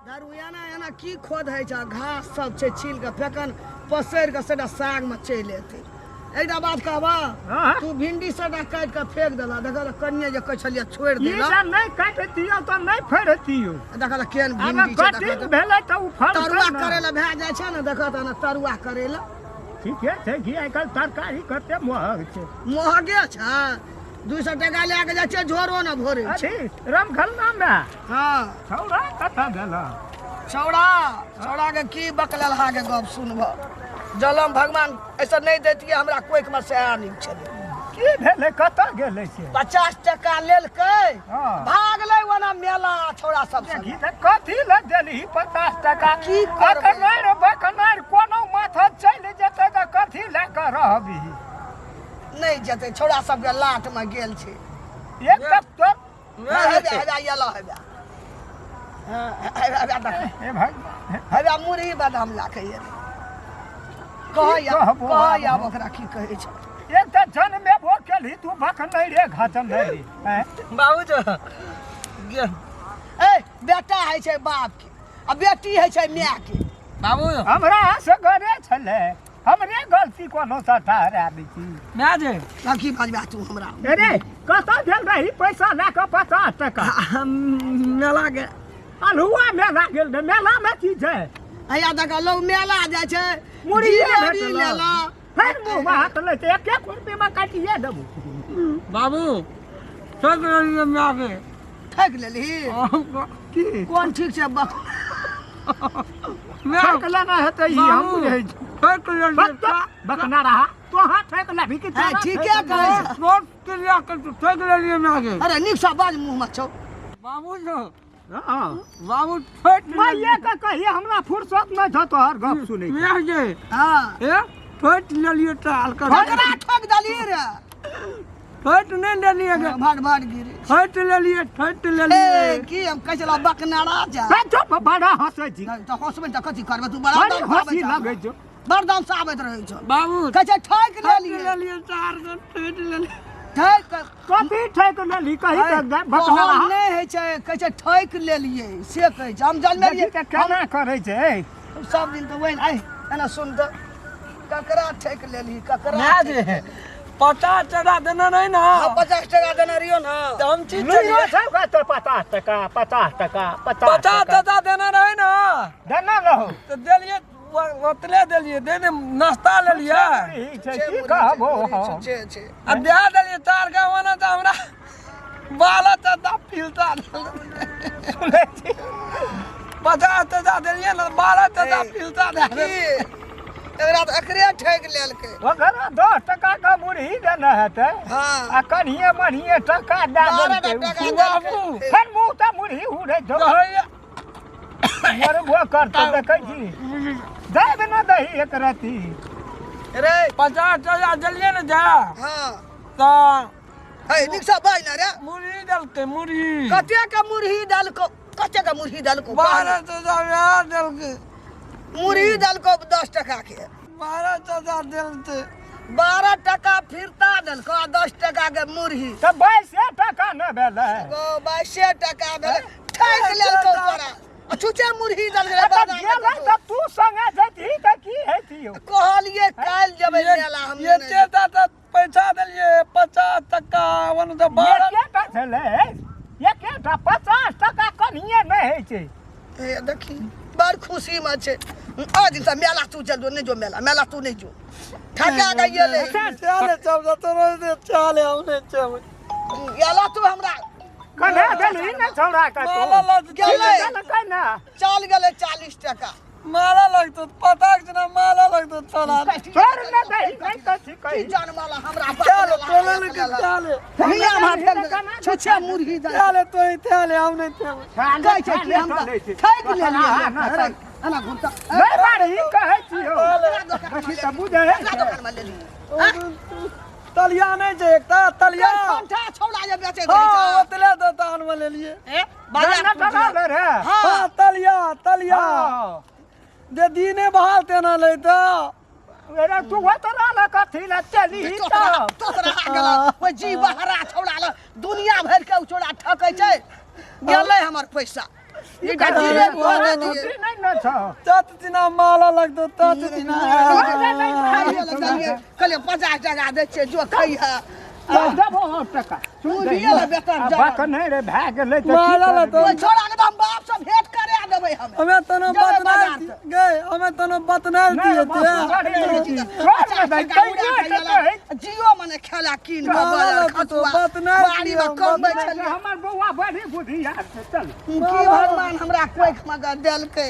दारू एना एना की खोधै छै, घास सब छै छील के फेकन पसरि के सबटा साग में चलि एतै। एकटा बात कहबा? हाँ। तू भिंडी सबटा काटि के फेंक देला, देखल कनिये जे कहै छलियै छोड़ि ई देला। सब नहि काटतियौ तऽ नहि फड़तियौ। देखल केहन आब भिंडी छै, कटिंग देखल भेलै तऽ ओ फड़तै तरुआ ने। करै लए भए जाइ छै ने, देखत ने तरुआ करै लए। ठीके छै कि आइकाल्हि तरकारी कते महग छै। महगे छै, 200 टका लए के जाइ छियै, झोरो ने भोरे छै। अथी रमखलना मे। हाँ। छौड़ा कतऽ गेल? छौड़ा, छौड़ा के की बकललहा के गप सुनब, जलम भगवान ऐसा नहीं दैतियै हमरा कोइख में, सएह नीक छलै। की भेलै, कतऽ गेलै से? 50 टका लेलकै। हाँ। भागलै ओना मेला छौड़ा सब संगे। देखी तऽ कथी लए देलही 50 टका? की करबै? अकनार बकनार कोनो माथा चलि जेतै तऽ कथी लए कऽ रहबही? नहि जेतै, छौड़ा सबके लाट में गेल छै। एक तऽ तो हेबे हेबे एलो हेबे, हाँ, हेबे हेबे देख। हे भगवान। हेबे मुरही बादाम लए के एलै। कहै कहबो कहै आब आब हम? ओकरा की कहै छै? एक तऽ जन्मेबो केलही तू बकनैरे घचनैरे, आँय? बाबू जो गे। ए बेटा होइ छै बाप के आ बेटी होइ छै माय के। बाबू हमरा असगरे छलै, हमरे गलती कोनो सँ ठहरा दै छी। माय जे। आब की बजबा तू हमरा? अरे कतऽ गेल रही पैसा लए कऽ 50 टका? हम मेला के अल्हुआ मेला गेल रहे। मेला मे की छै? हैया देख, लोग मेला जाइ छै, मुरहिए जिलेबी भेटल। लेला। फेर मुँह मे हाथ लै छै, एक एक रुपये मे काटिए देबू। बाबू ठोक लेलियै माय के। ठकि लेलही? की कोन ठीक छै बक माय ठोक लेना हेतै ई हम बाबू, बुझै छी। ठोक लेलियै। बक बकना रहा तो हाथ ठोक लेबही कि हँ, तोरा ठीके ठोकि कहै छै। बहुत क्रिया कर ठोक लेलियै माय के। अरे नीक सँ बाज, मुँह मे छौ। बाबू जो हँ। बाबू ठोक माइये के कहिए, हमरा फुर्सत नहि छौ तोहर गप सुनै के। माय जे। हाँ। ए ठोक लेलियै टाल कर। ककरा ठोक देलियै रे? ठोक नहि लेलियै गे। भट भट गिरे। ठोक लेलियै, ठोक ए लेलियै। की हम कहै छलहुँ बकनारा जा। हे चुप, बड़ा हँसै छी। नहि, तऽ हँसबै तऽ कथी करबै? तू बड़ा बड़ी दम हँसी आबैत लगै छौ। बड़ दम से आबैत रहै छौ। बाबू कहै छै ठोक ठोक लेलियै। लेलियै, चार गो ठोक लेलियै। ठोक कऽ- कथी ठोकि लेलही कही तऽ दे, बकना कहल रहा। नहि होइ छै, कहै छै ठोकि लेलियै से कहै छै। हम जनमेलियै। देखी तऽ केना करै छै। सब दिन तऽ वही। आइ एना सुन तऽ, ककरा ठोकि लेलही, ककरा माय ठोकि जे लेलही? 50 टका देने नहीं ना? हाँ, 50 टका देने रहियो ना। तऽ हम चीज लुइयो छै ओकरा तऽ 50 टका, 50 टका, 50 50 टका टका देने रहे ना? देने रहौ। तऽ देलियै, ओतले देलियै, दे दे नाश्ता लेलियै। ई छै छै की मुरही, कहबो छै, मुरही, हम? छै, छै। आ दे देलियै चार गो ओना तऽ हमरा बाल चद्दा फिलता। सुनै छी? 50 टका देलियै ने, 12 चद्दा ए, फिलता दे की देलियै। एकरा तऽ एकरे ठकि लेलकै। ओकरा 10 टका के मुरही देने हेतै। हाँ। आ कनिये मनिये टका दए 12 देलकै। टका बाबू। देलकै। फेर मुँह तऽ मुरही उड़ै छौ। कहैया मरबो करतौ, देखै छी देब न दही एक रत्ती। रे 50 टका देलियै ने जा। हाँ। तऽ है नीक से बाज ना रे। मुरही देलकै, मुरही। कते के मुरही देलको? कते के मुरही देलको? 12 टका वएह देलकै। मुरही देलको 10 टका के। 12 टका देलकै। 12 टका फिरता देलको आ 10 टका के मुरही। तऽ 22 टका ने भेलै? ओ 22 टका भेलै, ठकि लेलको तोरा आ छुछे मुरही देलकै रे। तऽ बादाम गेलै तऽ तू संगे जैतही तऽ की हेतियौ? कहलियै काल्हि जेबै मेला, हम नहि एते टा तऽ पैसा देलियै 50 टका, ओना तऽ 12 एकेटा छलै, एकेटा 50 टका कनिये नहि होइ छै। हे देखी, बड़ खुशी में छै। आज दिन से मेला तू चल जो, नहीं जो मेला, मेला तू नहीं जो, ठका के गेलै। चले चल जा तोरो दे, चले हम नहीं चल गेला तू हमरा कने देलही ने छौड़ा के तू? माला लग गेलै। देलकै ने। चल गेलै 40 टका। माला लगतो, पता छै ना, माला लगतो चला। छोड़ ने दही, नहि तऽ छी की कही। जानवाला हमरा? चल तोले लेके चले। हिया हम फेर छुछे मुरही दे। चले तो ही चले, हम नहीं चले। कहै छै कि हमरा ठकि लेलियै। अरे एना घुमता नहि बारही कहै छियौ, देखी तऽ बुझै ककरा दोकान में लेली? तलिया नहीं छै एकटा तलिया। कंठा छौड़ा जे बेचैत हाँ रहै छै। ओतले दोकान में लेलिए। ए बाजार ना डराले रे। हाँ। हाँ तलिया, तलिया। हाँ। जे दिने बहाल तेना ले तऽ अरे तू ओतरा रहल कथी लए चली तोतरा तऽ तोतरा गेला ओहि जी बहरा छौड़ा ल, दुनिया भरि के ओ छौड़ा ठकै छै। गेलै हमर पैसा। ई गजीरे धो दे दिए छुट्टी नहि ने छौ तत दिना माला लगतो तत दिना कहलियै 50 टका दै छियै जो खैहे देबो हम टका तू दिए ला बेटा आ जा बाक नहि रे भए गेलै तऽ की माला करबै? लतो। ओइ छोड़ा के तऽ हम बाप से भेंट करा देबै हम हमें तनो जेबै बतनाल बाजार से। गए हमें तनो बतनाल नहि दिए बाप, थे बड़ी रोटी। छोड़ ने भाइ, कहियो तऽ कहै जियो मने खेला कीन के माला बजार लतो, खसुआ बतनाल बाड़ी दिए, मे कमबै छै, छलियै हमर बौआ बड़ी बुधियार छै चल की भगवान हमरा कोखि मे देलकै।